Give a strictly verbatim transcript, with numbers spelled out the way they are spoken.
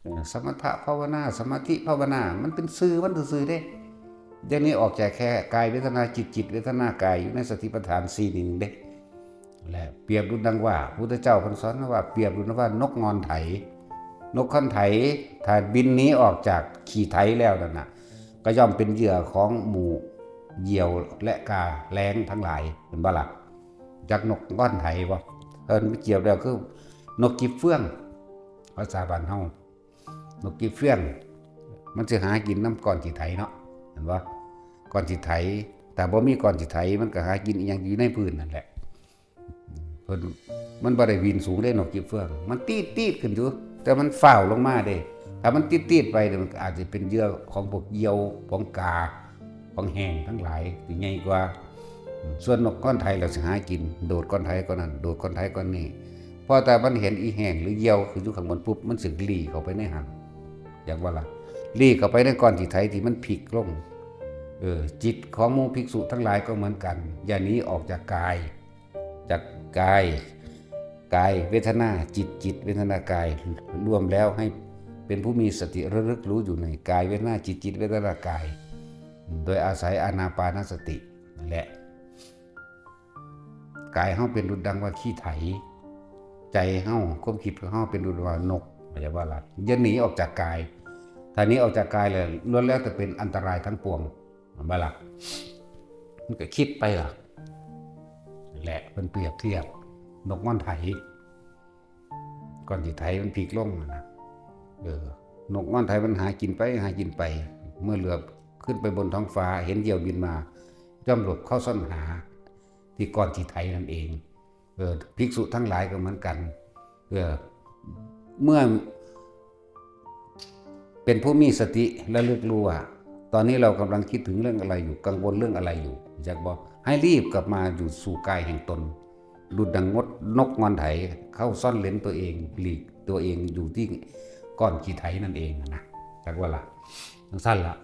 เออ สมถะภาวนา สมาธิภาวนา มันเป็นชื่อมันซื่อๆเด้ เดี๋ยวนี้ออกจากแค่กายเวทนาจิต จิตเวทนากาย อยู่ในสติปัฏฐานสี่นี่เด้ และเปรียบดุจดังว่าพุทธเจ้าเพิ่นสอนว่า เปรียบดุจดังว่านกง่อนไถ นกง่อนไถ ถ้าบินหนีออกจากขี้ไถแล้วนั่นน่ะ ก็ย่อมเป็นเหยื่อของหมู่เหยี่ยวและกาแร้งทั้งหลาย เห็นบ่ล่ะ จักนกง่อนไถบ่ เพิ่นเปรียบแล้วคือนกกิบเฟื่อง ภาษาบ้านเฮา นกกิบเฟื่อง มันสิหากินนำก้อนขี้ไถเนาะ เห็นบ่ ก้อนขี้ไถ ถ้าบ่มีก้อนขี้ไถ มันก็หากินอีหยังอยู่ในพื้นนั่นแหละ เพิ่น มันบ่ได้บินสูงเด้นกกิบเฟื่อง มันตีดๆขึ้นอยู่ แต่มันฟ้าวลงมาเด้ ถ้ามันตีดๆไปเนี่ย มันก็อาจจะเป็นเหยื่อของพวกเหยี่ยว ของกา ของแฮงทั้งหลาย สิใหญ่กว่า ส่วนนกง่อนไถเราสิหากิน โดดก้อนไถก้อนนั้น โดดก้อนไถก้อนนี้ พอแต่มันเห็นอีแฮงหรือเหยี่ยวขึ้นอยู่ข้างบนปุ๊บ มันสิหลีกเข้าไปในหั้น จักว่าล่ะ หลีกเข้าไปในก้อนขี้ไถที่มันพลิกลง เออ จิตของหมู่ภิกษุทั้งหลายก็เหมือนกัน อย่าหนีออกจากกาย จากกาย กายเวทนาจิต จิตเวทนากาย รวมแล้วให้เป็นผู้มีสติระลึกรู้อยู่ในกายเวทนาจิต จิตเวทนากาย โดยอาศัยอานาปานสตินั่นแหละ กายเฮาเป็นดุจดังว่าขี้ไถ ใจเฮา ความคิดของเฮาเป็นดุจว่านก เข้าใจบ่ล่ะ อย่าหนีออกจากกาย ถ้าหนีออกจากกายแล้ว ล้วนแล้วแต่เป็นอันตรายทั้งปวง แม่นบ่ล่ะ มันก็คิดไปล่ะ และเพิ่นเปรียบเทียบ นกง่อนไถ ก้อนขี้ไถมันพลิกลงนั่นน่ะ เออ นกง่อนไถมันหากินไป หากินไป เมื่อเหลือบขึ้นไปบนท้องฟ้า เห็นเหยี่ยวบินมา ย่อมหลบเข้าซ่อนหา ที่ก้อนขี้ไถนั่นเอง เออ ภิกษุทั้งหลายก็เหมือนกัน เออ เมื่อ เป็นผู้มีสติระลึกรู้ว่า ตอนนี้เรากำลังคิดถึงเรื่องอะไรอยู่ กังวลเรื่องอะไรอยู่ จักบ่ ให้รีบกลับมาอยู่สู่กายแห่งตน ดุจดังงด นกง่อนไถ เข้าซ่อนเร้นตัวเอง หลีกตัวเองอยู่ที่ก้อนขี้ไถนั่นเองนะ จักว่าล่ะ จั่งซั่นล่ะ